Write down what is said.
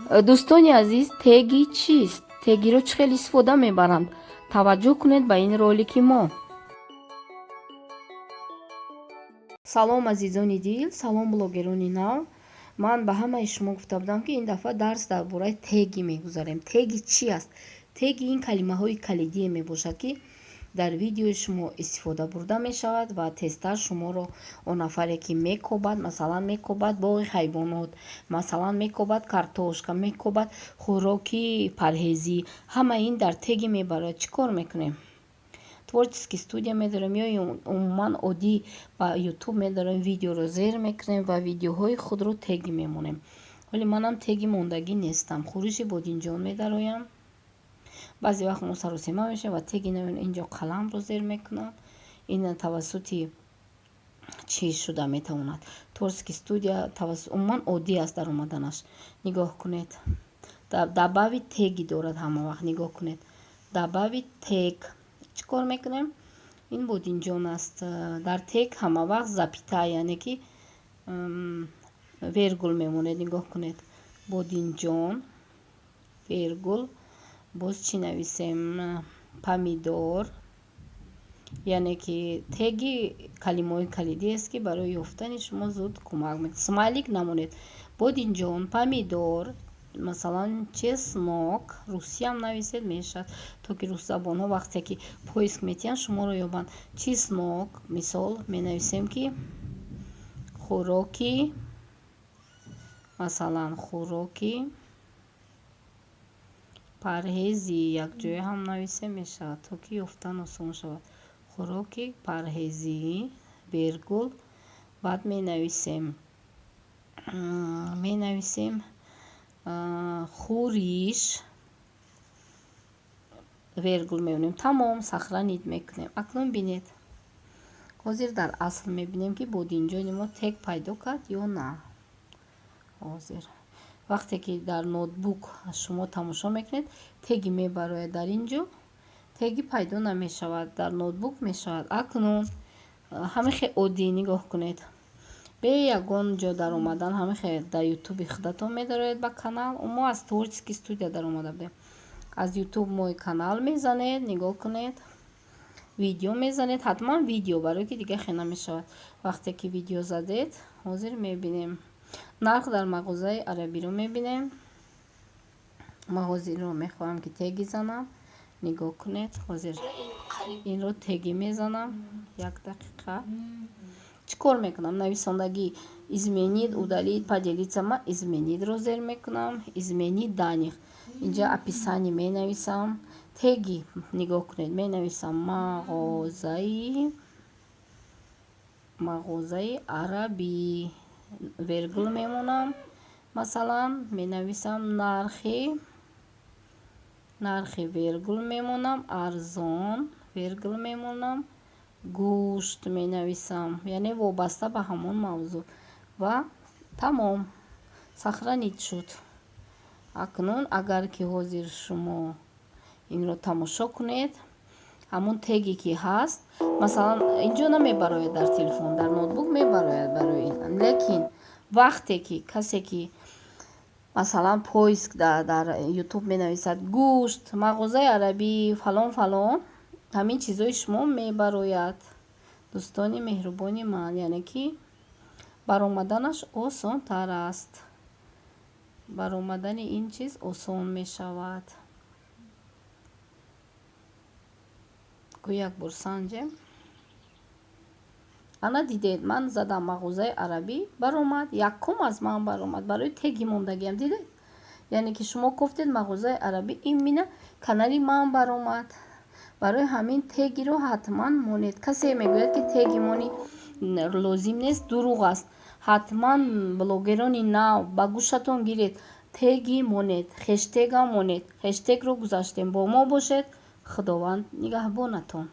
Дӯстони азиз, теги чист? Тегиро чӣ хел истифода мебаранд? Таваҷҷӯҳ кунед ба ин ролики мо. Салом, азизони дил, салом, блогерони нав. Ман ба ҳамаи шумо гуфта будам, ки ин дафъа дарс дар бораи теги мегузарем. Теги чи аст? Теги ин калимаҳои калидие мебошад, ки дар видеои шумо истифода бурда мешавад ва тезтар шуморо он нафаре, ки мекобад, масалан, мекобад боғи ҳайвонот, масалан, мекобад картошка, мекобад хӯроки парҳезӣ, ҳама ин дар теги мебарояд. Чӣ кор мекунем? Творческий студия медорем ё умуман оддӣ ба Ютуб медорем, видеоро зер мекунем ва видеоҳои худро теги мемонем. Ҳоли манам теги мондагӣ нестам. Хӯриши бодинҷон медароям. Баъзе вақт мо саросема мешавем ва теги намемонем. Инҷо қаламро зер мекунам. Ин тавассути чӣ шуда метавонад? Творческий студия умуман оддӣ аст дар омаданаш. Нигоҳ кунед. Добавить теги дорад ҳама вақт. Нигоҳ кунед. Добавить тег. Чӣ кор мекунем? Ин бодинҷон аст. Дар тег ҳама вақт запятая, яъне ки вергул мемонед. Нигоҳ кунед. Бодинҷон, вергул, боз чӣ нависем? Помидор, яъне ки теги калимаҳои калидиест, ки барои ёфтани шумо зуд кӯмак мекунад. Смайлик намонед. Бодинҷон, помидор, масалан, чеснок, русиям нависед, мешавад, то ки русзабонҳо вақте ки поиск метиҳанд, шуморо ёбанд. Чеснок, мисол, менависем, ки хӯроки, масалан, хӯроки парҳезӣ якҷоя ҳам нависем, мешавад, то ки ёфтан осон шавад. Хӯроки парҳезӣ, вергул, баъд менависем хӯриш, вергул мемонем. Тамом, сохранить мекунем. Акнун бинед, ҳозир дар асл мебинем, ки бодинҷони мо тег пайдо кард ё на. Ҳозир вақте ки дар ноутбук шумо тамошо мекунед, теги мебарояд, дар ин ҷо теги пайдо намешавад, дар ноутбук мешавад. Акнун ҳамин хел оддӣ, нигоҳ кунед, бе ягон ҷо даромадан, ҳамин хел дар Ютуби худатон медароед ба канал. Мо аз творческий студия даромада будем. Аз Ютуб мой канал мезанед, нигоҳ кунед, видео мезанед, ҳатман видео, барое ки дига хел намешавад. Вақте ки видео задед, ҳозир мебинем, нарх дар мағозаи арабиро мебинем. Ман ҳозир инро мехоҳам, ки теги занам. Нигоҳ кунед, ҳозир инро теги мезанам. Як дақиқа. Чӣ кор мекунам? Нависондагӣ изменить, удалить, поделиться. Ман изменить-ро зер мекунам. Изменить данных, инҷа описание менависам. Теги, нигоҳ кунед, менависам мағозаи арабӣ, вергул мемонам, масалан, менависам нархи, вергул мемонам, арзон, вергул мемонам, гӯшт менависам, яъне вобаста ба ҳамон мавзӯъ, ва тамом, сохранить шуд. Акнун агар ки ҳозир шумо инро тамошо кунед, ҳамон теге ки ҳаст, масалан, инҷо намебарояд дар телефон, дар ноутбук мебарояд барои ин. Лекин вақте ки касе ки, масалан, поиск дар Ютуб менависад гӯшт, мағозаи арабӣ, фалон, фалон, ҳамин чизҳои шумо мебарояд, дӯстони меҳрубони ман. Яъне ки баромаданаш осонтар аст, баромадани ин чиз осон мешавад. Ку як бор санҷем. Ана, дидед, ман задам мағозаи арабӣ, баромад, якум аз ман баромад барои теги мондагиам. Дидед, яъне ки шумо гуфтед мағозаи арабӣ, именно канали ман баромад. Барои ҳамин тегиро ҳатман монед. Касе мегӯяд, ки теги мони лозим нест, дурӯғ аст. Ҳатман, блогерони нав, ба гӯшатон гиред, теги монед, хештегам монед. Хештегро гузаштем. Бо мо бошед, Худованд нигаҳбонатон.